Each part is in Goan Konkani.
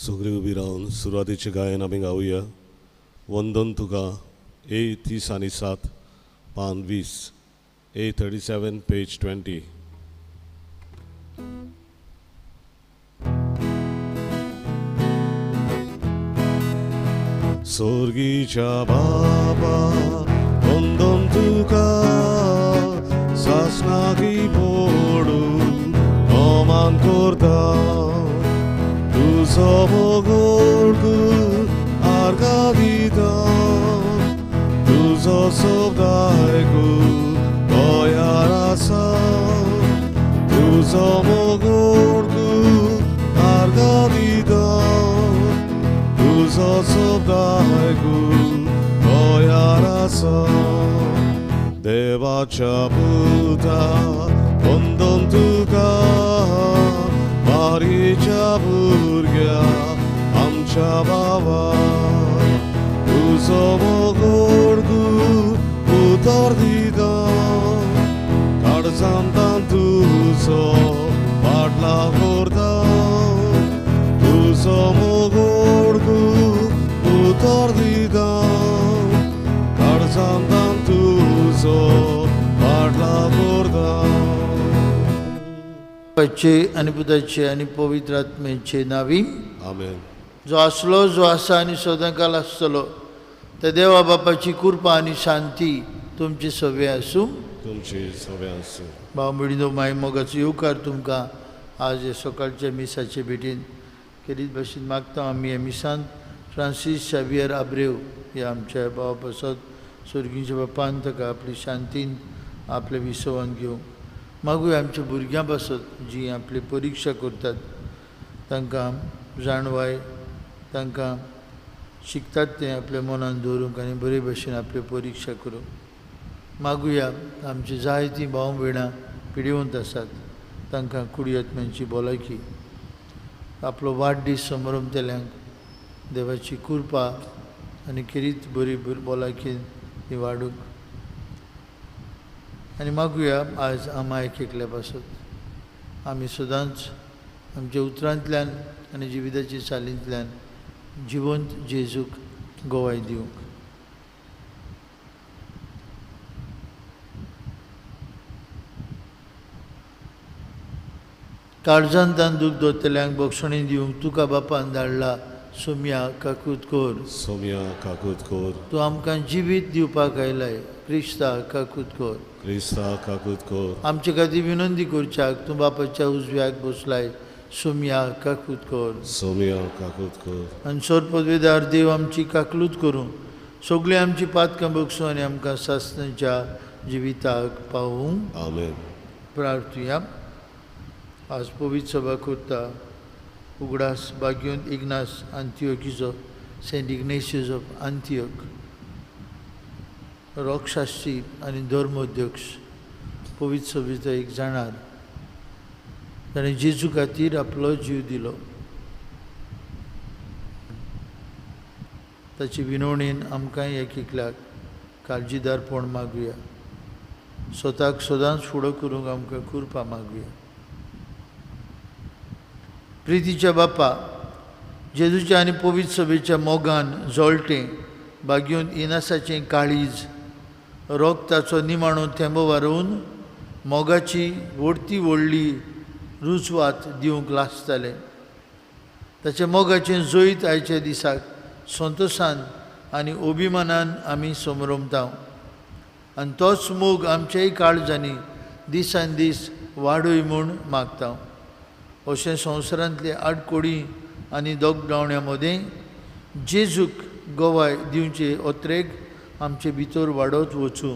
सगळीं उबी रावन सुरवातीचें गायन आमी गावया. वंदन तुका, ए 37, पान 20, ए 37 पेज 20. सोर्गीच्या बाबा वंदन तुका, सासणाकी पडून अमान करता, तुजो मोगोड आर्गा दिता, तुजो शब्द आयकूंक तयार आसा, तुजो मोगोड आर्गा दिता, तुजो शब्द आयकूंक तयार आसा. देवाच्या पुता वंदन तुका, मारीच्या भुरग्या आमच्या बाबा, तुजो मोगोड उतर दिता, काळजांत तुजो पाटला करता, तुजो मोगोड उतर दिता, काळजांत तुजो पाटला करता. बापाचे आनी पुताचे आनी पवित्र आत्म्याचे नावी. आमेन. जो आसलो, जो आसा आनी सदांकाल आसतलो त्या देवा बापाची कृपा आनी शांती तुमची सवे आसूं. तुमची सवे आसूं. भाव भयणीनो, माय मोगाचो येवकार तुमकां आज हे सकाळच्या मिसाचे भेटीन. केरीत भाशेन मागता आमी ह्या मिसान फ्रांसीस शावियर आब्रेव ह्या आमच्या भावा पासत स्वर्गीच्या बापान ताका आपली शांतीन आपल्या विसवान घेवंक मागूया. आमच्या भुरग्यां पासत जीं आपली परिक्षा करतात तांकां जाणवाय, तांकां शिकतात तें आपल्या मनान दवरूंक आनी बरे भशेन आपल्यो परिक्षा करूंक मागुया. आमची जायतीं भाव भयणां पिडिवंत आसात तांकां कुडी आत्म्यांची भलायकी, आपलो वाडदीस समरमतल्यांक देवाची कृपा आनी खेरीत बरी भलायकी ती वाडूंक. आनी मागुया आज आमा एक एकल्या पासत आमी सदांच आमच्या उतरांतल्यान आनी जिविताच्या चालींतल्यान जिवंत जेजूक गवाय दिवंक. काळजांत दूख दवरतल्यांक बक्षणी दिवंक तुका बापान धाडला. सोम्या काकूत कर. सोम्या काकूत कर. तूं आमकां जिवीत दिवपाक आयलाय. क्रिस्ता काकूत कर. क्रिस्ता काकूत कर. आमचे खातीर विनंती करच्याक तूं बापाच्या उजव्याक बसलाय. सोम्या काकूत कर. सोम्या काकूत कर. आनी सोर पदवेदार देव आमची काकलूत करूं, सगळीं आमची पातकां बगसूं आनी आमकां सासणाच्या जिविताक पावूं. आमेन. प्रार्थुया. आज पवित्र सभा करता उगडास बाग्योन इग्नास आंतियोकीचो, सेंट इग्नेशियस ऑफ आंतियोक, रोगशास्त्री आनी धर्मोध्यक्ष, पवित्र सभेचो एक जाणार, ताणें जेजू खातीर आपलो जीव दिलो. ताचे विनवणेन आमकां एक एकल्याक काळजीदारपण मागुया, स्वताक सदांच फुडो करूंक आमकां कृपा मागुया. प्रितीच्या बापा, जेजूच्या आनी पवित्र सभेच्या मोगान जळटें बागयोन इनासाचें काळीज रोगताचो निमाणो थेंबो वारोवन मोगाची व्हडती व्हडली रुजवात दिवंक लागतालें. ताच्या मोगाचें जैत आयच्या दिसाक संतोशान आनी अभिमानान आमी समरमता आनी तोच मोग आमच्याय काळजांनी दिसान दीस वाडय म्हूण मागता. अशें संवसारांतले आडकोडी आनी दोगडावण्या मदें जेजूक गवाय दिवचे अत्रेक आमचे भितर वाडत वचूं.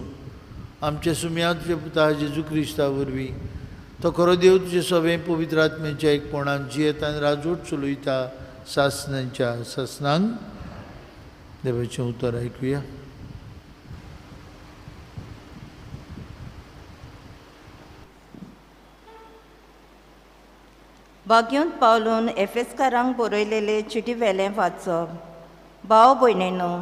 आमच्या सुम्या तुज्या पुता जेजू क्रिस्ता वरवीं तो खरो देव तुजे सगळें पवित्र आत्म्याच्या एकपणान जियेतान राजवट चलयता सासणांच्या सासणांक. देवाचें उतर आयकुया. बाग्योंत पावलून एफेस्कारांक बरयलेले चिटी वेलें वाचप. भाव भयणीनो,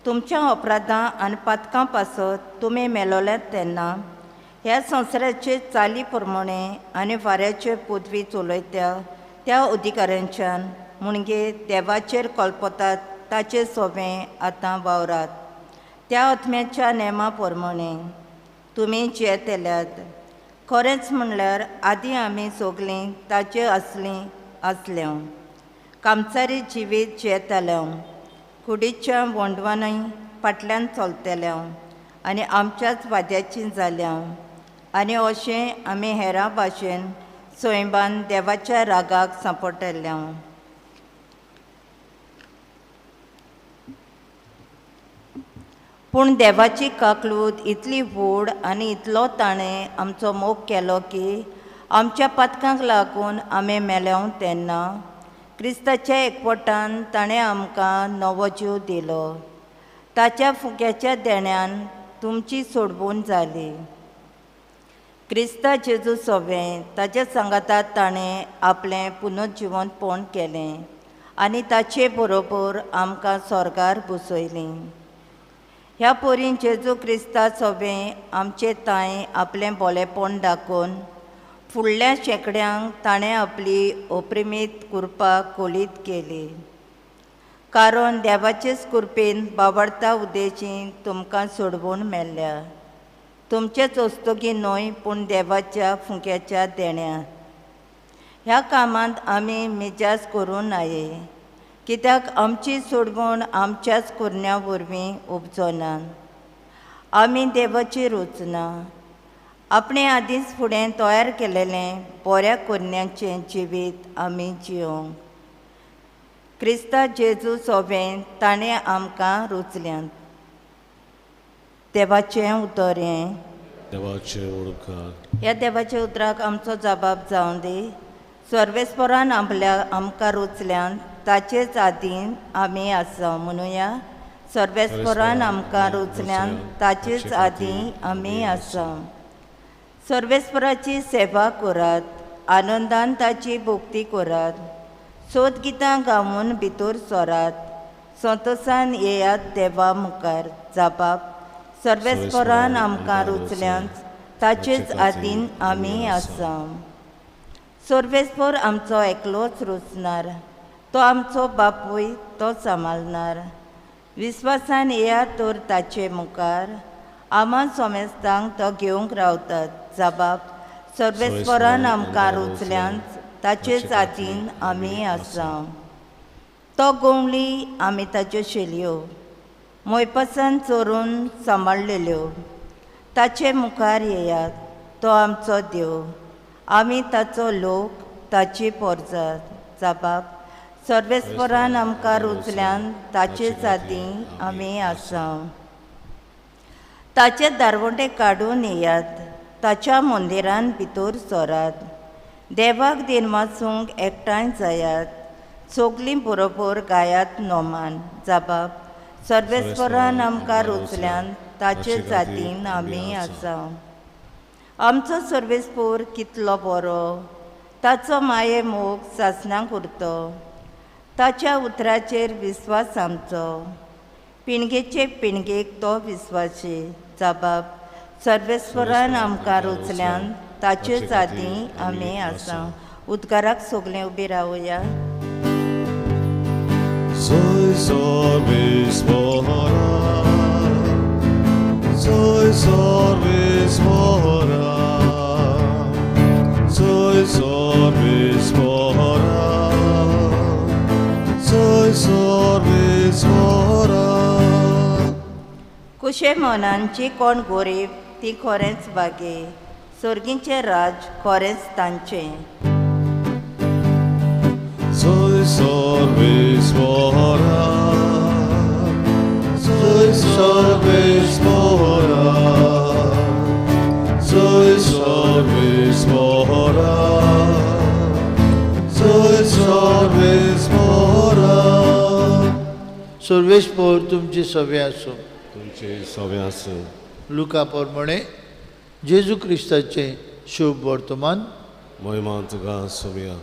तुमच्या अपराधां आनी पातकां पासत तुमी मेलोल्यात तेन्ना ह्या संवसाराचे चाली प्रमाणे आनी वाऱ्याचे पदवी चलयता त्या अधिकाऱ्यांच्यान म्हणजे देवाचेर कल्पतात ताचे सोबें आतां वावरात. त्या आत्म्याच्या नेमा प्रमाणे तुमी जियेतल्यात. खरेंच म्हणल्यार आदीं आमी सगलीं ताचे असलीं आसल्या, कामचारी जिवीत जियेताले, कुडीच्या वंडवानय फाटल्यान चलतले आनी आमच्याच वाद्याची जाल्या आनी अशें आमी हेरां भाशेन सैमान देवाच्या रागाक सांपडटले. पूण देवाची काकलूत इतली व्हड आनी इतलो ताणें आमचो मोग केलो की आमच्या पातकांक लागून आमी मेल्या तेन्ना क्रिस्ताच्या एकवटान ताणें आमकां नवो जीव दिलो. ताच्या फुक्याच्या देण्यान तुमची सोडवण जाली. क्रिस्ता जेजू सोबें ताच्या सांगातांत ताणें आपलें पुनर्जिवंतपण केलें आनी ताचे बरोबर आमकां स्वर्गार बसयलीं. ह्या परीन जेजू क्रिस्ता सोबें आमचे तांय आपलें बोलेपण दाखोवन फुडल्या शेंकड्यांक ताणें आपली अप्रिमीत कृपा कोलीत केली. कारण देवाचेच कृपेन बावडता उद्देशी तुमकां सोडवून मेळ्ळ्या, तुमचेच वस्तुगी न्हय पूण देवाच्या फुंक्याच्या देण्या. ह्या कामांत आमी मिजास करूं नये, कित्याक आमची सोडवण आमच्याच कुरण्या वरवीं उपजना. आमी देवाची रचना आपणे आदींच फुडें तयार केलेलें बऱ्या कुरण्याचें जिवीत आमी जियोंक क्रिस्ता जेजू सोबें ताणें आमकां रुचल्यात. देवाचें उतर हें. देवाचें उपकार. ह्या देवाच्या उतराक आमचो जबाब जावं दी. सर्वेस्परान आपल्या आमकां रुचल्यान ताचेच आदीन आमी आसा म्हणुया. सर्वेस्परान आमकां रुचल्यान ताचेच आदीं आमी आसा. सर्वेस्पराची सेवा करात, आनंदान ताची भक्ती करात, सोद गितां गावून भितर सरात, संतोसान येयात देवा मुखार. जबाब सर्वेस्परान आमकां रुचल्यान ताचेच आदीन आमी आसा. सर्वेस्पर आमचो एकलोच रुचणार, तो आमचो बापूय, तो सांबाळणार. विस्वासान येयात तर ताचे मुखार, आमा सोमेस्तांक तो घेवंक रावतात. जबाब सर्वेस्परान आमकां रुचल्यान ताचेच आदीन आमी आसा. तो गोंवली आमी ताच्यो शेलयो मोयपासान चोरून सांबाळलेल्यो. ताचे मुखार येयात, तो आमचो देव, आमी ताचो लोक, ताची पोरजात. जबाब सर्वेस्परान आमकां रुचल्यान ताचेच आदीं आमी आसा. ताचे दारवंटे काडून येयात, ताच्या मंदिरान भितर सरात, देवाक दिनवासूंक एकठांय जायात, सगलीं बरोबर गायात नोमान. जबाब सर्वेस्परान आमकां रुचल्यान ताचेच आदीन आमी आसा. आमचो सर्वेस्पर कितलो बरो, ताचो माये मोग सासणाक उरतो, ताच्या उतराचेर विस्वास आमचो, पिणगेचे पिणगेक तो विस्वासी. जबाब सर्वेस्परान आमकां रुचल्यान ताचेच आदीं आमी आसा. उद्गाराक सगळें उबी रावया. Soy सर्वेस्परा, soy सर्वेस्परा, soy सर्वेस्परा, soy सर्वेस्परा. कुशे मनांची कोण गोरीब ती खरेंच बागे, सर्गीचें राज खरेंच तांचें. Soy सर्वेस्परा, soy सर्वेस्परा, soy सर्वेस्परा, soy सर्वेस्परा. सर्वेस्पर तुमचे सवे आसूं. तुमचे सवे आसूं. लुका प्रमाणे जेजू क्रिस्ताचें शुभ वर्तमान. महिमा तुका सोबया.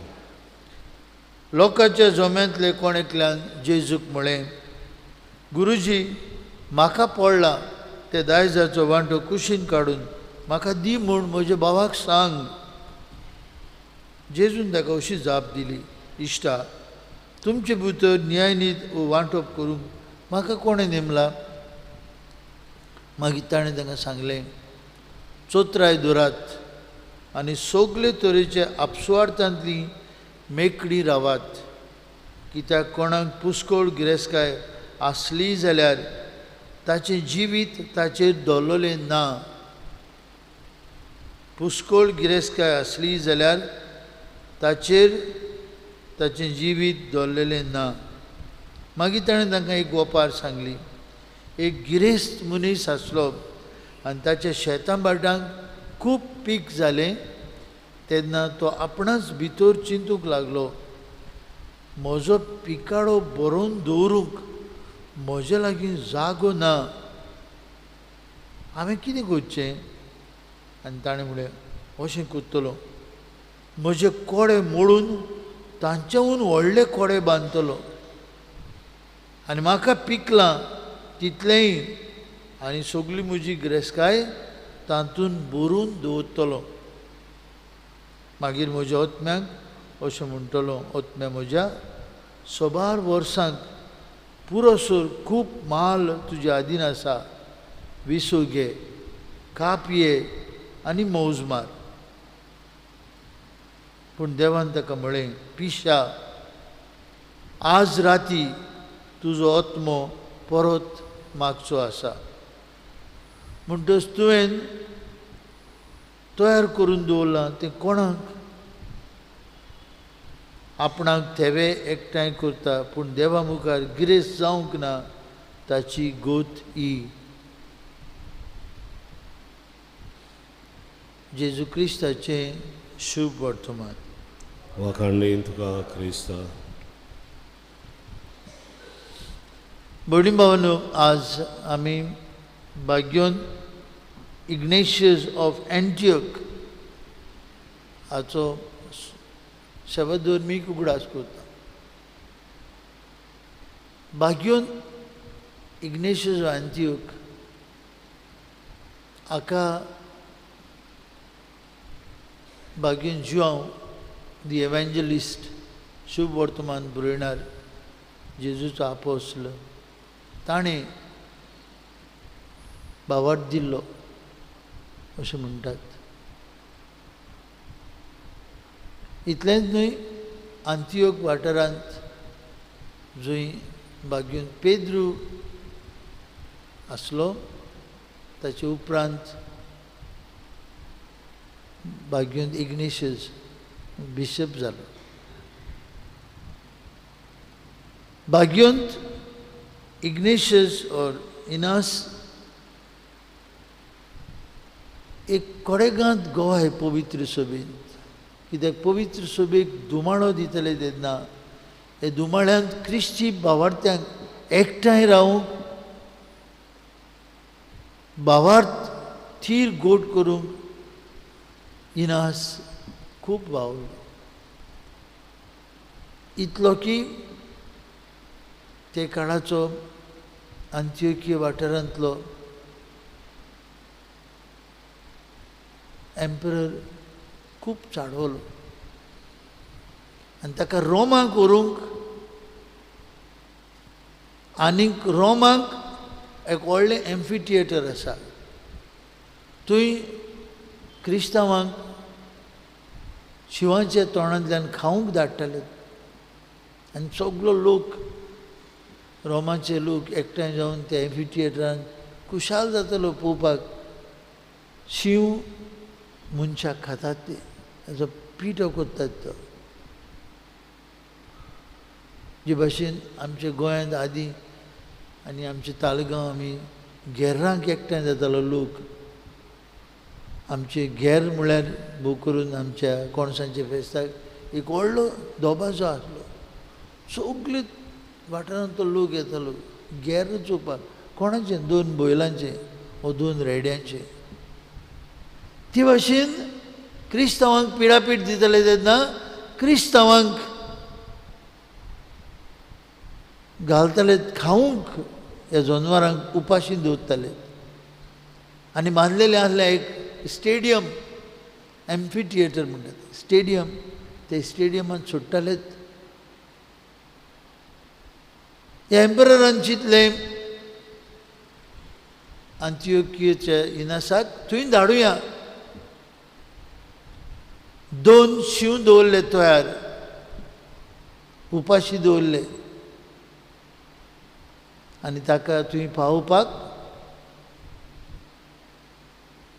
लोकांच्या जम्यांतले कोण एकल्यान जेजूक म्हळें, गुरुजी म्हाका पडला ते दायजाचो वांटो कुशीन काडून म्हाका दी म्हूण म्हज्या भावाक सांग. जेजून ताका अशी जाप दिली, इश्टा तुमचे भितर न्यायनीत वांटप करूंक म्हाका कोणें नेमला? मागीर ताणें तांकां सांगलें, चोत्राय दवरात आनी सगळे तरेचे आपसुवार्थांतली मेकळी रावात, कित्याक कोणाक पुस्कोळ गिरेस्तकाय आसली जाल्यार ताचें जिवीत ताचेर दवरलें ना. पुस्कोळ गिरेस्तकाय आसली जाल्यार ताचेर ताचें जिवीत दवरलेलें ना. मागीर ताणें तांकां एक ओपार सांगली. एक गिरेस्त मनीस आसलो आनी ताच्या शेतां भाटांक खूब पीक जालें. तेन्ना तो आपणाच भितर चिंतूंक लागलो, म्हजो पिकाडो बरोवन दवरूंक म्हजे लागीं जागो ना, हांवें कितें करचें? आनी ताणें म्हणलें, अशें करतलो, म्हजे कोडे मोडून तांच्याहून व्हडले कोडे बांदतलो आनी म्हाका पिकलां तितलेंय आनी सगळी म्हजी गिरेस्तकाय तातूंत भरून दवरतलो. मागीर म्हज्या आत्म्याक अशें म्हणटलो, आत्म्या म्हज्या सोबार वर्सांक पुरोसर खूब माल तुज्या आदीन आसा, विसो घे, काप ये आनी मौज मार. पूण देवान ताका म्हळें, पिशा, आज राती तुजो आत्मो परत मागचो आसा, म्हणटच तुवें तयार करून दवरलां तें कोणाक? आपणाक थेवे एकठांय करता पूण देवा मुखार गिरेस्त जावंक ना, ताची गोत ही. जेजू क्रिस्ताचें शुभ वर्तमान. वाखाणणी तुका क्रिस्ता. भयणी भावांनो, आज आमी भाग्योन इग्नेशियस ऑफ अँटियोक हाचो सेवाधर्मीक उगडास करता. भाग्योन इग्नेशियस ऑफ अँटियोक हाका भाग्योन जुआंव दी एव्हेंजलिस्ट, शुभ वर्तमान बरयणार, जेजूचो आपोस्ल, ताणें भावार्थ दिल्लो अशें म्हणटात. इतलेंच न्हय, आंतियोक वाठारांत जंय भाग्योन पेद्रू आसलो ताचे उपरांत भाग्योन इग्नेशियस बिशप जालो. भाग्योन इग्नेशियस ऑर इनास एक कोडेगांत गोवाय पवित्र सभेंत, कित्याक पवित्र सभेक दुमाळो दितले तेन्ना हे दुमाळ्यांत क्रिस्ती भावार्थ्यांक एकठांय रावूंक, भावार्थ थीर गोट करूंक इनास खूब वावरलो. इतलो की ते काळाचो आंतियोकीय वाठारांतलो एम्परर खूब चाडवलो आनी ताका रोमाक व्हरूंक आनीक रोमाक एक व्हडलें एम्फी थिएटर आसा, थंय क्रिस्तांवांक शिंवाच्या तोंडांतल्यान खावंक धाडटाले आनी सगलो लोक, रोमाचे लोक एकठांय जावन त्या एम्फी थिएटरान खुशाल जातालो पळोवपाक. शींव मनशाक खातात ते, ताचो पिठो करतात तो. जे भाशेन आमच्या गोंयांत आदीं आनी आमचे तालगांव आमी घेरांक एकठांय जातालो लोक. आमचे घेर म्हळ्यार भोव करून आमच्या कोणसांच्या फेस्ताक एक व्हडलो दोबाजो आसलो, सगळे वाठारांत तो लोक येतालो घेर चोवपाक. कोणाचे? दोन बैलांचे वो दोन रेड्यांचे. ते भाशेन क्रिस्तांवांक पिडापीड दिताले तेन्ना क्रिस्तांवांक घालताले खावंक, ह्या जनवरांक उपाशी दवरताले. आनी बांदलेलें आसलें एक स्टेडियम, एम्फी थिएटर म्हणटात स्टेडियम, ते स्टेडियमांत सोडटालेच. ह्या एम्पररान चिंतलें आंतियोकियाच्या इनासाक थंय धाडुया. 2 शींव दवरले तयार, उपाशी दवरले आनी ताका थंय पावोवपाक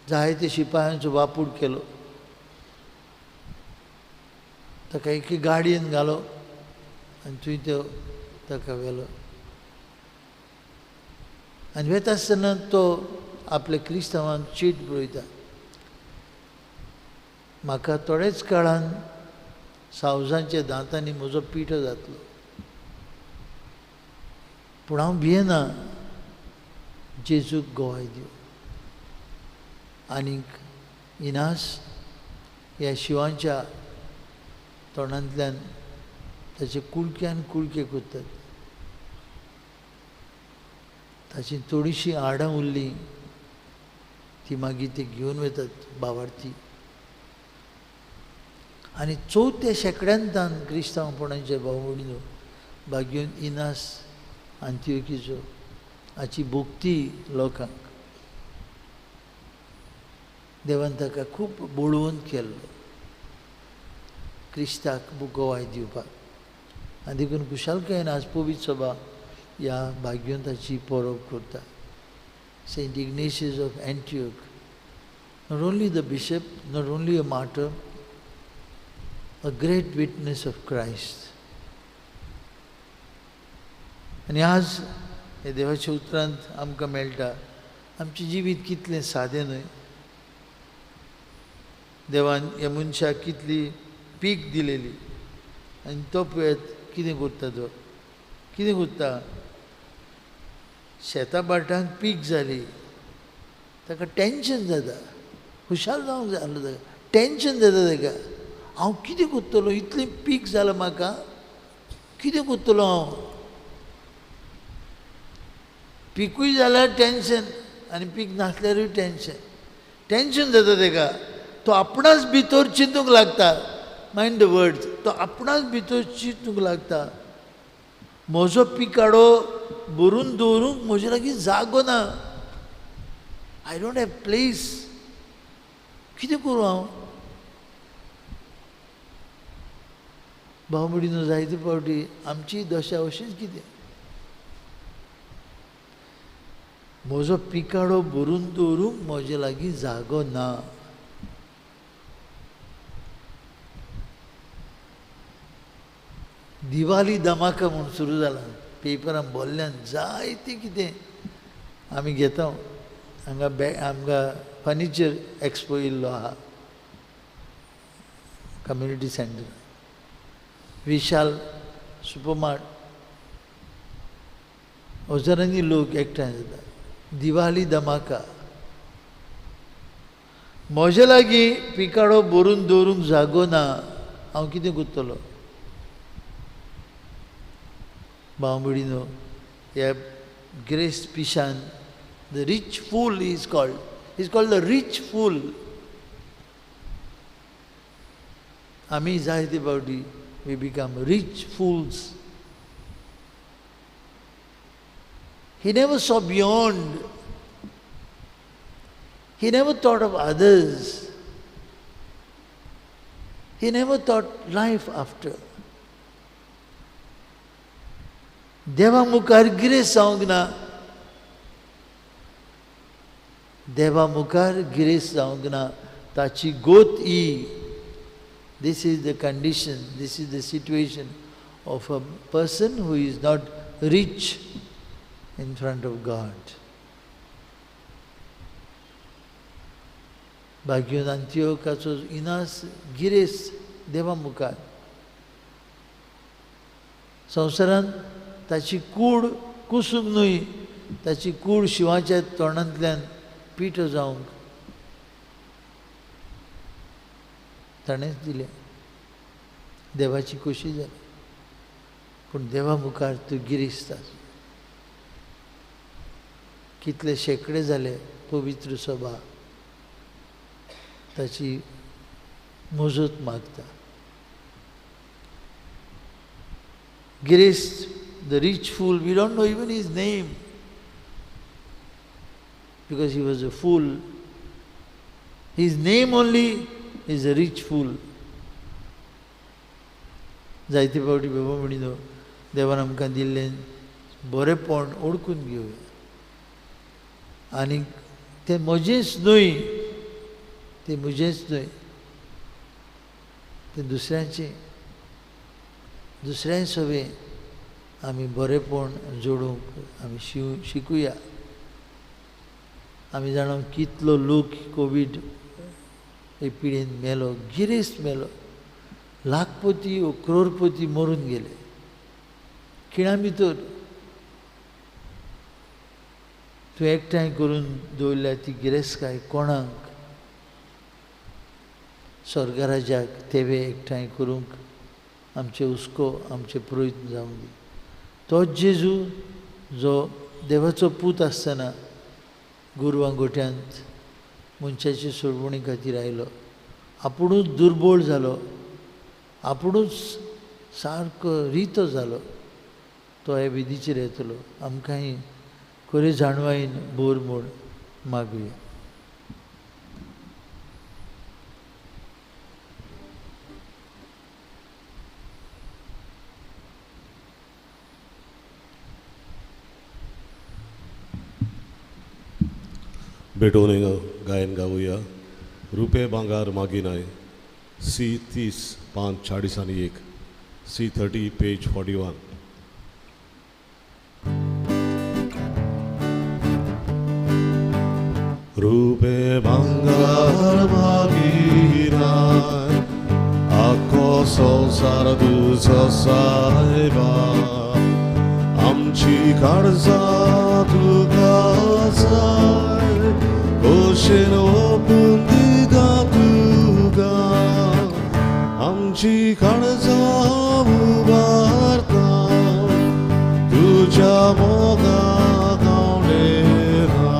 जायते शिपायांचो वापूर केलो. ताका एके गाडयेन घालो आनी थंय तो ताका व्हेलो. आनी वेता आसतना तो आपल्या क्रिस्तांवांक चीट बरयता, म्हाका थोडेच काळान सावजांच्या दांतांनी म्हजो पिठो जातलो, पूण हांव भियेना, जेजूक गोवाय दिव. आनीक इनास ह्या शिवांच्या तोंडांतल्यान ताचे कुडक्यान कुडके करतात. ताची थोडीशीं हाडां उरलीं ती मागीर ती घेवन वतात बावार्थी. आनी 4थ्या शेंकड्यांतान क्रिस्तांवपणाचे भाव भाग्योन इनास आंतियोकीचो हाची भक्ती लोकांक देवान ताका खूब बळवंत केल्लो क्रिस्ताक गोवाय दिवपाक. आनी देखून खुशालकायेन आज पवित्र सभा ह्या भाग्यवंताची परब करता. Saint Ignatius of Antioch, not only the bishop, not only a martyr, a great witness of Christ. आनी आज हे देवाच्या उतरांत आमकां मेळटा आमचें जिवीत कितलें सादें न्हय. देवान ह्या मनशाक कितली पीक दिलेली आनी तो पळयत कितें करता, तो कितें करता, शेतां भाटांक पीक जाली ताका टेंशन जाता, खुशाल जावंक जाय आसलो ताका, टेंशन जाता ताका, हांव कितें करतलो, इतलें पीक जालां म्हाका, कितें करतलो हांव. पिकूय जाल्यार टेंशन आनी पीक नासल्यारूय टेंशन, टेंशन जाता ताका. तो आपणाच भितर चिंतूंक लागता, मायंड the words, तो आपणाच भितर चिंतूंक लागता, म्हजो पिकाडो भरून दवरूंक म्हजे लागीं जागो ना, I don't have place, कितें करूं हांव. भाव भयणीनो, जायते फावटी आमची दशा अशीच कितें, म्हजो पिकाडो भरून दवरूंक म्हजे लागीं जागो ना. दिवाली धमाका म्हूण सुरू जाला, पेपरान भरल्यान जायतें कितें आमी घेता. हांगा आमकां फर्निचर एक्सपो येयल्लो आहा कम्युनिटी सेंटर, विशाल सुपरमार्ट, हजारांनी लोक एकठांय जाता. दिवाली धमाका. म्हजे लागीं पिकाडो भरून दवरूंक जागो ना, हांव कितें करतलो. भाव भयणीनो, ह्या ग्रेस्त पिशान, the rich fool is called, is called the rich fool. आमी जायते फावटी we become rich fools. He never saw beyond. He never thought of others. He never thought life after. देवा मुखार गिरेस्त जावंक ना, देवा मुखार गिरेस्त जावंक ना, ताची गोत ही. This is the condition, this is the situation of a person who is not rich in front of God. भाग्योन आंतियोकाचो Inas गिरेस्त देवा मुखार. संवसारांत ताची कूड कुसूंक न्हय, ताची कूड शिवाच्या तोंडांतल्यान पिठो जावंक ताणेंच दिलें. देवाची खोशी जाली, पूण देवा मुखार तूं गिरेस्त आसा. कितले शेंकडे जाले पवित्र सभा ताची मजत मागता. गिरेस्त the rich fool, we don't know even his name because he was a fool. His name only is a rich fool. जायते फावटी बाबा म्हणिनो देवान आमकां दिल्लें बरेंपण ओळखून घेवया आनी तें म्हजेंच न्हय, तें म्हजेंच न्हय, तें दुसऱ्यांचें. दुसऱ्यां सवें आमी बरेंपण जोडूंक आमी शिकुया. आमी जाणा कितलो लोक कोवीड हे पिडेन मेलो, गिरेस्त मेलो, लाखपती वो क्रोरपती मरून गेले खिणा भितर. तूं एकठांय करून दवरल्या ती गिरेस्तकाय कोणाक? स्वर्गराजाक तेवे एकठांय करूंक आमचे हुस्को, आमचे प्रयत्न जावं दी. तोच जेजू जो देवाचो पूत आसतना गोरवां गोठ्यांत मनशाचे सोडवणी खातीर आयलो, आपुणूच दुर्बळ जालो, आपुणूच सारको रितो जालो, तो हे विधीचेर येतलो. आमकांय खरी जाणवायेन बोर म्हूण मागुया. भेटोवन गायन गावया. रुपे भांगार मागिनाय, सी 30 पान 41, सी 30 पेज 41. रुपे भांगार मागिनाय, आखो संवसार तुजो सायबा, आमची काळजां तुका जाय, खोशेन ओपून दिता तुका, आमची काळजां उबारता तुज्या मोगा गावणेरा,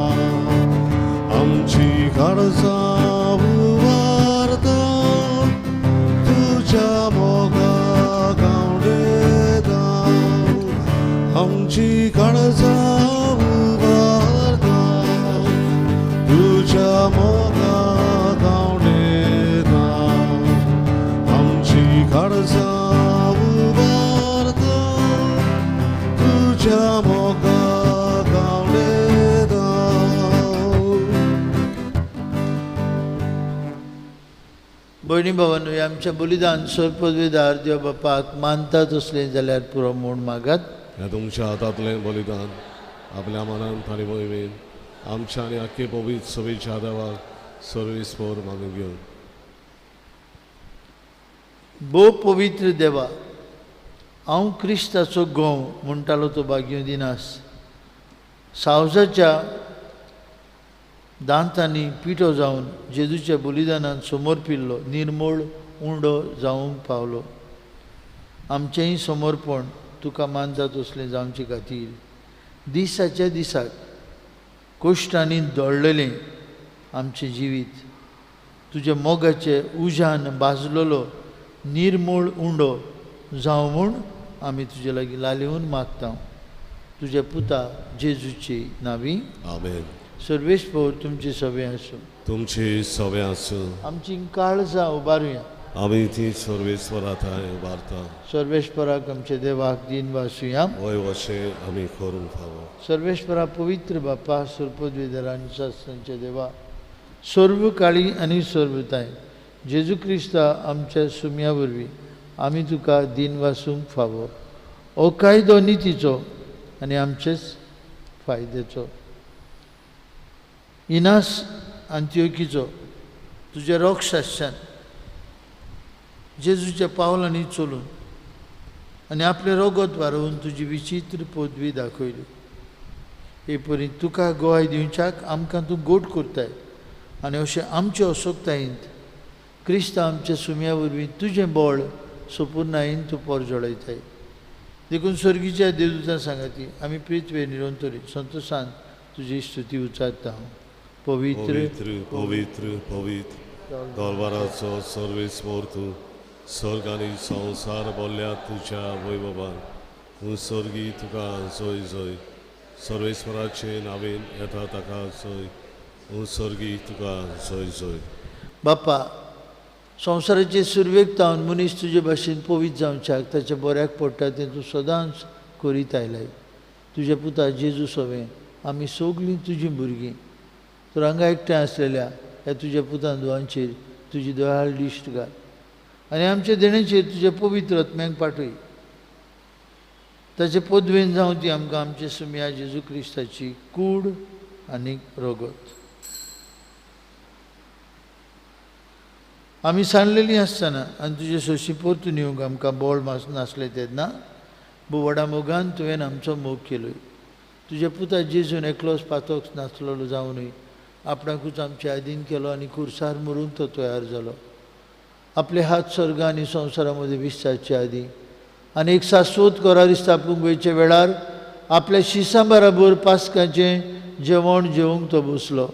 आमची काळजां उबारता तुज्या मोगा गावणेरा, आमची काळजां उबारता तुज्या मोगा गावणेरा, आमची काळजां उबारता तुज्या मोगा गावणेरा. भयणी भावांनो, आमच्या बलिदान सर्पवेदार देव बापाक मानता तसलें जाल्यार पुरो म्हूण मागात. ह्या तुमच्या हातांतलें बलिदान आपल्या मनान आनी मोहिमेन आमच्या आनी आख्खे पवित्र सभेच्या देवाक सर्वीस पोर मागून घेवन. भोव पवित्र देवा, हांव क्रिस्ताचो गोंव म्हणटालो तो भाग्यो दिनास. सावजाच्या दांतांनी पिठो जावन जेजूच्या बलिदानान समोर पिल्लो निर्मूळ उंडो जावंक पावलो. आमचेंय समर्पण तुका मानता तसलें जावचे खातीर दिसाच्या दिसाक कश्टांनी दळलेलें आमचें जिवीत तुज्या मोगाचे उज्यान भाजलेलो निर्मूळ उंडो जावं म्हूण आमी तुजे लागीं लालेवन मागता. तुज्या पुता जेजूचे नांवी आमेन. सर्वेस्पर तुमचे सवे आसूं. तुमचे सवे आसूं. आमची काळजां उबारुया. आमी ती सर्वेस्परा थंय उबारता. सर्वेस्पराक आमचे देवाक दिन वासुया. वय वशें आमी करूंक फावो. सर्वेस्परा पवित्र बापा, सर्पद्वेदर आनी शास्त्रांचे देवा, सर्व काळी आनी सर्वताय जेजू क्रिस्ता आमच्या सुम्या वरवीं आमी तुका दिन वासूंक फावो. हो कायदो नितीचो आनी आमचेच फायद्याचो. इनास आंतियोकीचो तुज्या रोक्षाश्यान जेजूच्या पावलांनी चलून आनी आपलें रोगत वारोवन तुजी विचित्र पदवी दाखयली. हे परी तुका गोवाय दिवच्याक आमकां तूं गोड करताय आनी अशें आमचे असोक्तायेंत क्रिस्ता आमच्या सुम्या वरवीं तुजें बळ सोपुर्णायेन तूं परजळयताय. देखून स्वर्गीच्या देवदूतां सांगाती आमी पृथ्वे निरंतरी संतोशान तुजी स्तुती उच्चारता. पवित्र पवित्र पवित्र पवित्र दरबाराचो सर्वेस्पर तूं, स्वर्ग आनी संवसार बोल्ल्या तुज्या वैभवान. उंसर्गी तुका जय जय सर्वेस्वराचे नावेन येता ताका जय उंसर्गी तुका जय जय. बापा संवसाराचे सुरवेक तावन मनीस तुजे भाशेन पवित्र जावच्याक ताच्या बऱ्याक पडटा तें तूं सदांच करीत आयलाय. तुज्या पुता जेजू सवें आमी सगळीं तुजीं भुरगीं तर हांगा एकठांय आसलेल्या ह्या तुज्या पुतान धुवांचेर तुजी दयाळ दिश्ट घाल आनी आमच्या देण्याचेर तुज्या पवित्र आत्म्यांक पाठय. ताचे पदवेन जावं ती आमकां आमचे सुमया जेजू क्रिस्ताची कूड आनी रगत. आमी सांडलेलीं आसतना आनी तुजे सोशी परतून येवंक आमकां बळ नासलें तेन्ना व्हडा मोगान तुवें आमचो मोग केलोय. तुज्या पुता जेजून एकलोच पातोक नासलेलो जावनूय आपणाकूच आमचे आदीन केलो आनी खुर्सार मरूंक तो तयार जालो. आपले हात स्वर्ग आनी संवसारा मदीं विस्तारचे आदीं आनी एक शाश्वत करार स्थापूंक वयच्या वेळार आपल्या शिसां बराबर पास्काचें जेवण जेवंक तो बसलो.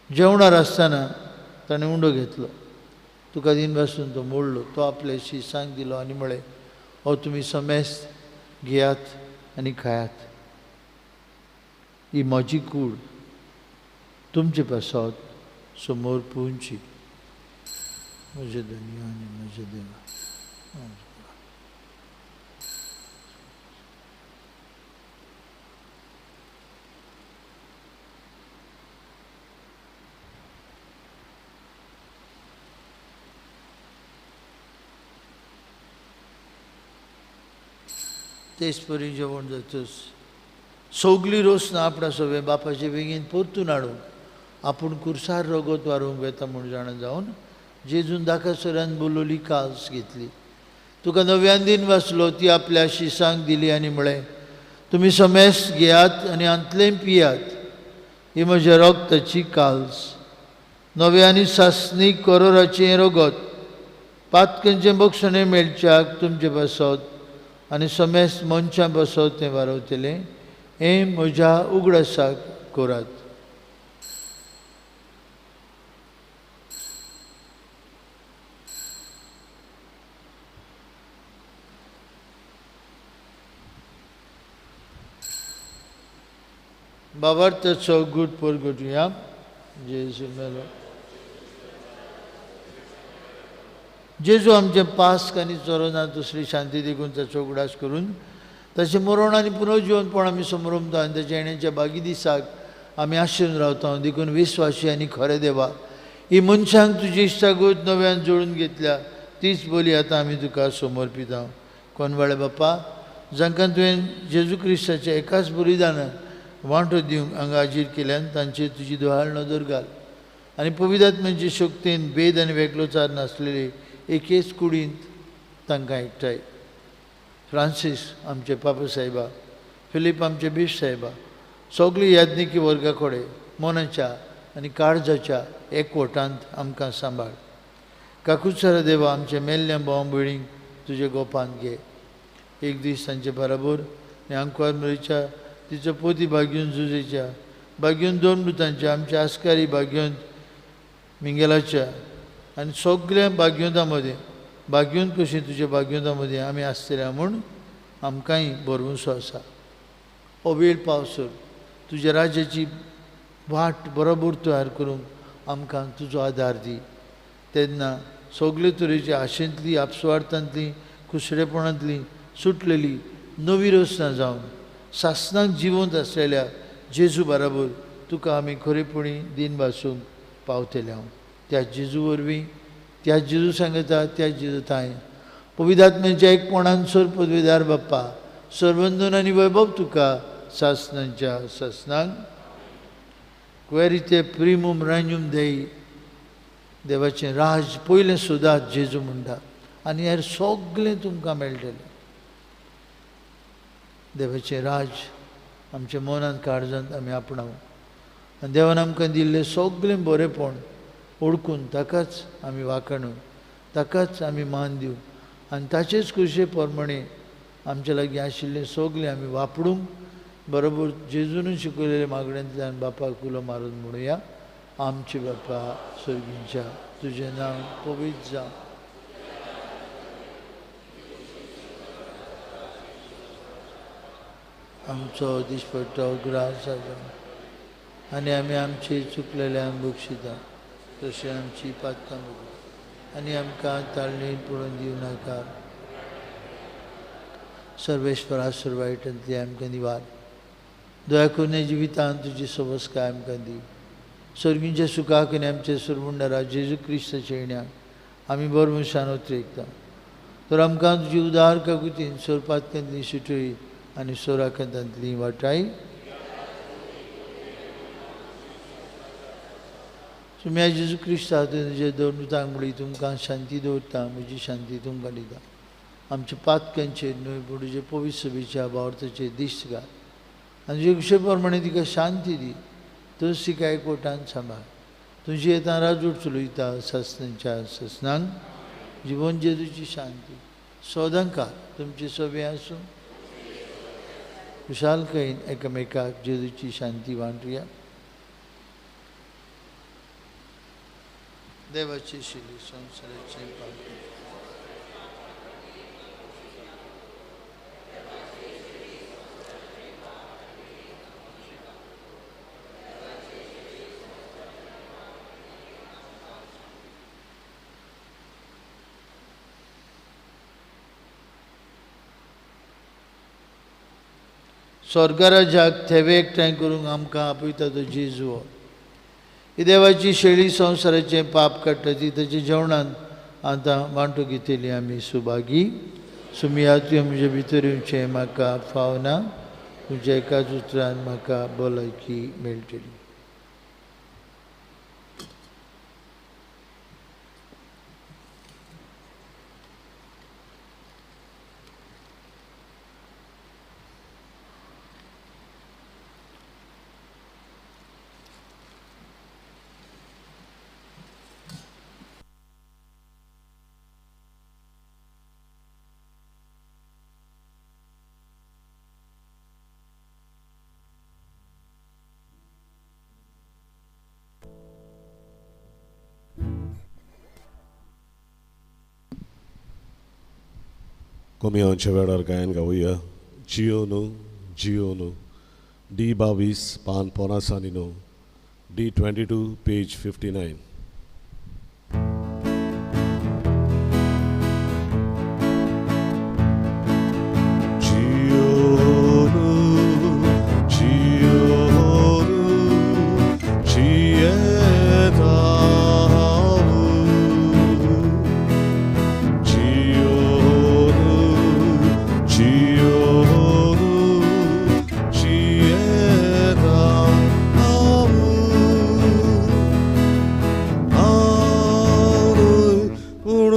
जेवणार आसतना ताणें उंडो घेतलो, तुका दिन पासून तो मोडलो, तो आपल्या शिसांक दिलो आनी म्हळें, हो तुमी समेस्त घेयात आनी खायात, ही म्हजी कूड तुमचे पासत समोर पुंची. म्हजे धनया आनी म्हजे देवा. तेच परी जेवण जातच सगळी रोसना आपणा सगळें बापाचे बेगीन परतून हाडूंक आपूण कुर्सार रगत वारोवंक वेता म्हूण जाणा जावन जेजून दाकासरान बोलवली कास घेतली. तुका नव्यान दिन वाचलो, ती आपल्या शिसांक दिली आनी म्हळें, तुमी समेस्त घेयात आनी हांतलें पियात, ही म्हज्या रगताची काल्स, नव्या आनी सासणी करोराचें रगत, पातकांचें बक्षणें मेळच्याक तुमचे पासत आनी समेस्त मनशां पासत तें वारवतलें, हें म्हज्या उगडासाक करात. बाबार्थाचो गूट परगटुया. जेजू मेलो. जेजू आमचें पास्क आनी चोरोना दुसरी शांती देखून ताचो उगडास करून ताचें मरण आनी पुनर्जिवनपण आमी समरमता आनी ताच्या येण्याच्या बागी दिसाक आमी आशेन रावता. देखून विस्वासी आनी खरें देवा, ही मनशांक तुजी इश्टागत नव्यान जोडून घेतल्या तीच बोली आतां आमी तुका समर्पिता. कोनवाळे बापा, जांकां तुवें जेजू क्रिस्ताच्या एकाच बलिदानान वांटो दिवंक हांगा हाजीर केल्यान तांचेर तुजी दयाळ नदर घाल आनी पवित्र आत्म्याचे शक्तीन भेद आनी वेगळोचार नासलेले एकेच कुडींत तांकां एकठांय. फ्रांसीस आमचे पापा साहेबा, फिलीप आमचे बीश साहेबा, सगळी याज्ञिकी वर्गा कडेन मनाच्या आनी काळजाच्या एकवटांत आमकां सांबाळ. काकुत्सरा देवा, आमच्या मेल्ल्या भाव भयणींक तुजे गोपांत घे. एक दीस तांचे बराबर आनी आंकवार मरीच्या तिचो पोती भाग्यून जुजेच्या, भाग्यून दोन मृतांच्या, आमच्या आस्कारी भाग्यून मिंगेलाच्या आनी सगळ्या भाग्योंता मदीं भाग्यून कशी तुज्या भाग्योंता मदीं आमी आसतले म्हूण आमकांय भरवंसो आसा. हो वेळ पावसर तुज्या राज्याची वाट बरोबर तयार करूंक आमकां तुजो आदार दी. तेन्ना सगळे तरेच्या आशेंतली, आपसुवार्थांतली, कुसडेपणांतली सुटलेली नवी रचना जावन सासणाक जिवंत आसलेल्या जेजू बराबर तुका आमी खरेपणी दिन भासूंक पावतले. हांव त्या जेजू वरवीं, त्या जेजू सांगता, त्या जेजू थांय पवित्र आत्म्याच्या एकपणान सर पदवेदार बाप्पा, सर्वंदन आनी वैभव तुका सासणाच्या सासणाक. क्वेरिते प्रिमुम रांजूम देई, देवाचें राज पयलें सोदात जेजू म्हणटा आनी हेर सगळें तुमकां मेळटलें. देवाचें राज आमच्या मनांत काळजांत आमी आपणावं आनी देवान आमकां दिल्लें सगळें बरेंपण ओळखून ताकाच आमी वाखाणून, ताकाच आमी मान दिवन आनी ताचेच खुशे प्रमाणे आमच्या लागीं आशिल्लें सगळें आमी वापरूंक बरोबर जेजूनूच शिकयलेले मागण्यांतल्यान बापाक उलो मारून म्हणुया, आमचे बापा सर्गींच्या, तुजें नांव पवित्र जावं, आमचो दिसपट्टो ग्रास आसा आनी आमी आमचे चुकलेल्यांक बक्षिता तशें आमची पातकां भोगू आनी आमकां ताळणी पळोवन दिवं नाका। सर्वेश्वरा सर्वायटांतली आमकां निवार दया करून जिवितांत तुजी सवस्काय आमकां दी। सर्गींच्या सुखाक आनी आमच्या सुरमुंडारा जेजू क्रिस्ताच्या येण्याक आमी बरो मनशान उतरेकता तर आमकां तुजी उदार काकुतीन सोरपातकांतली सुटय आनी सोराकांतांतली वाटाय। सुम्या जेजू क्रिस्ता तुजे दोन तांगडी तुमकां शांती दवरता म्हजी शांती तुमकां दिता। आमच्या पातकांचेर न्हय पूण तुजे पवित्र सभेच्या भावार्थाचेर दिश्ट घाल आनी तुजे कुशे प्रमाणे तिका शांती दी। तूंच तिका एकवटान सांबाळ। तुजी येता राजूट चलयता सासनाच्या सासनांक जिवन जेजूची शांती सदांकाळ तुमचे सभे आसूं। खुशालकायेन एकामेकाक जेजूची शांती वांटुया। देवाची शिली संवसाराचें पाप स्वर्गराजाक थेवे एकठांय करूंक आमकां आपयता तो जेजू हो। ही देवाची शेळी संवसाराचें पाप काडटा ती ताच्या जेवणांत आतां वांटो घेतली आमी सुभागी। सुमिया तुवें म्हजे भितर येवचें म्हाका फावना तुज्या एकाच उतरान म्हाका भलायकी मेळटली। कोमियांच्या वेळार गायन गावया जियो न्हू जियो न्हू डी 22 पान 59 D 22 page 59। Oh.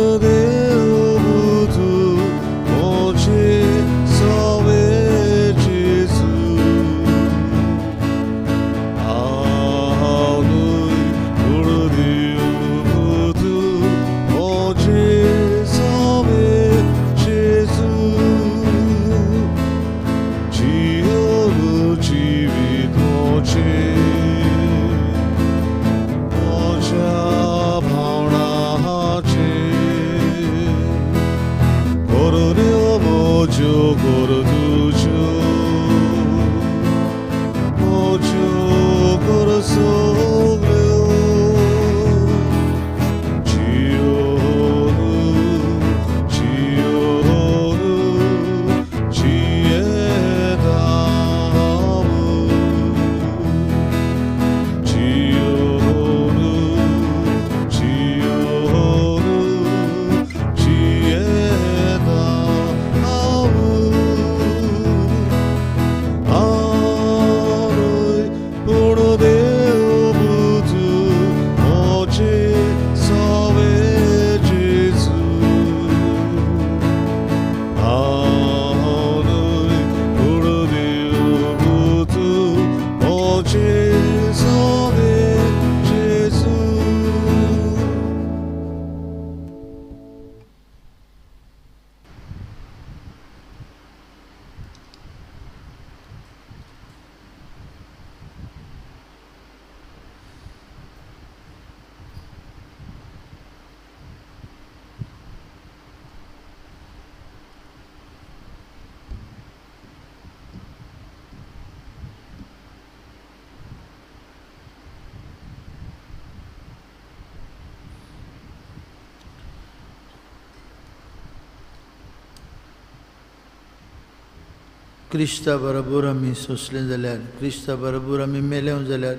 क्रिस्ता बरोबर आमी सोंसलें जाल्यार, क्रिस्ता बरोबर आमी मेले जाल्यार,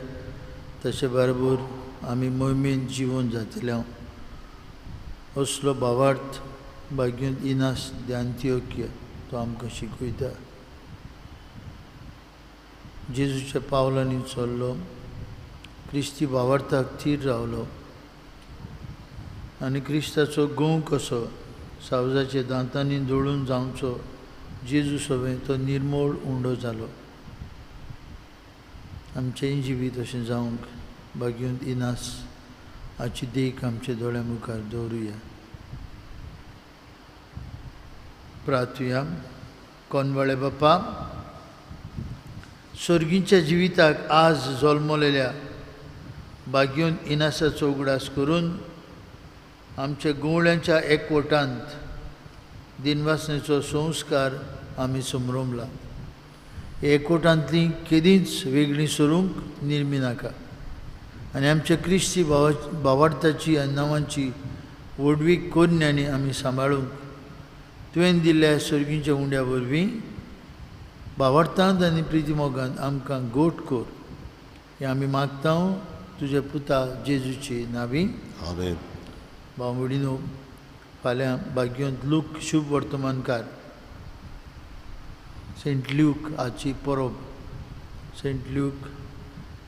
तशें बरोबर आमी मोहिमेन जिवन जातले. असलो भावार्थ भाग्योन इनास दे आंतियोकिया तो आमकां शिकयता. जेजूच्या पावलांनी चल्लो, क्रिस्ती भावार्थाक थीर रावलो आनी क्रिस्ताचो गोंव कसो सावजाच्या दांतांनी दोळून जावचो जेजू सवें तो निर्मोळ उंडो जालो. आमचेंय जिवीत अशें जावंक भाग्योन इनास हाची देख आमच्या दोळ्या मुखार दवरुया. प्रार्थुया. कोनवाळे बापा, सर्गीच्या जिविताक आज जल्मलेल्या भाग्योन इनासाचो उगडास करून आमच्या गुवळ्यांच्या एकवटांत दिनवासनेचो संस्कार आमी समरोमला. एकवटांतली केदींच वेगळीं सरूंक निर्मी नाका आनी आमच्या क्रिस्ती भावार्थाची आनी नांवांची व्हडवीक कोन्यांनी आमी सांबाळूंक तुवें दिल्ल्या सर्गीच्या उंड्या वरवीं भावार्थांत आनी प्रिती मोगान आमकां गोट कर हें आमी मागता तुज्या पुता जेजूची नावी. आमेन. भाव भयणीनो, फाल्यां भाग्योंत लूक शुभ वर्तमानकार सेंट ल्यूक हाची परब. सेंट ल्यूक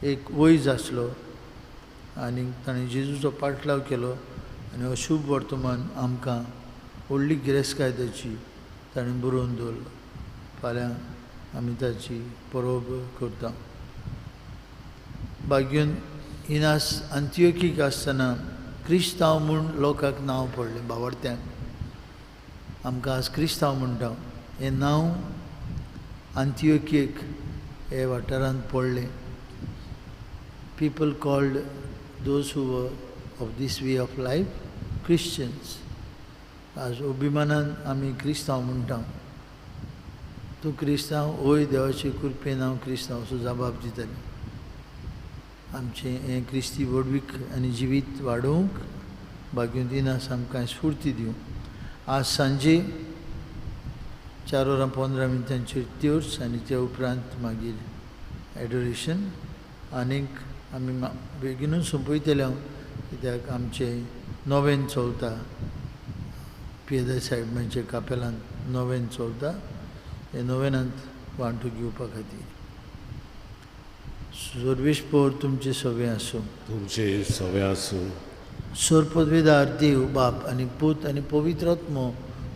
एक वैज आसलो आनी ताणें जेजूचो पाटलाव केलो आनी हो शुभ वर्तमान आमकां व्हडली गिरेस्तकाय ताची ताणें बरोवन दवरलो. फाल्यां आमी ताची परब करता. भाग्योन इनास आंतियोकीक आसतना क्रिस्तांव म्हूण लोकांक नांव पडलें. भावार्थ्यांक आमकां आज क्रिस्तांव म्हणटा हें नांव आंतियोकीक हे वाठारांत पडलें. People called those who were of this way of life Christians. आज अभिमानान आमी क्रिस्तांव म्हणटा. तूं क्रिस्तांव? वय, देवाचे कृपेन हांव क्रिस्तांव असो जबाब दिताले. आमचें हें क्रिस्ती व्हडवीक आनी जिवीत वाडोवंक भाग्योन इनास आमकां स्फुर्ती दिवं. आज सांजे 4 वरां 15 मिनटांचेर त्योर्स आनी त्या उपरांत मागीर एडोरेशन. आनीक आमी बेगीनूच सोंपयतले हांव, कित्याक आमचें नोवेन चलता पियेदा साहेबांच्या कापेलांत नोवेन चलता. हे नोवेनांत वांटो घेवपा खातीर सर्वेस्पोर तुमचे सवे आसूं. तुमचे सवे आसूं. सरपदवेदार देव बाप आनी पूत आनी पवित्र आत्मो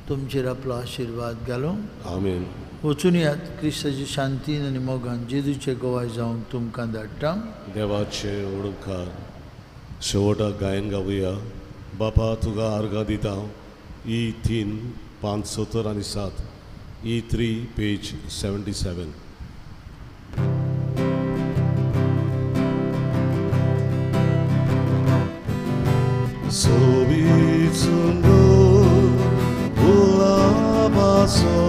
तुमचेर आपलो आशिर्वाद घालूं. आमेन. वचून यात क्रिस्ताची शांतीन आनी मोगान जेजूचे गोवाय जावंक तुमकां धाडटा. देवाचे ओळखार शेवटाक गायन गावया. बापा तुका आर्गां दिता. ई 3 5 70 आनी 7, ई 3 पेज 77. सोबीत सुंदर गुलाबाचो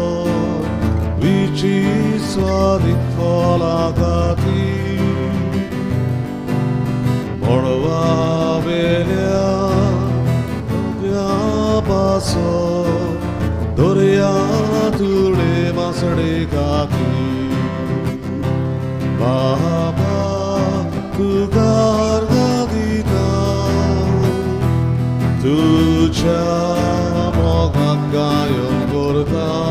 विचित्र स्वादीक फळां खातीर मळबा वेल्या पासो दर्या तुडे मासडे खातीर बाबा तुका आर्गां दिता. तुझ्या मोगान गायन करता.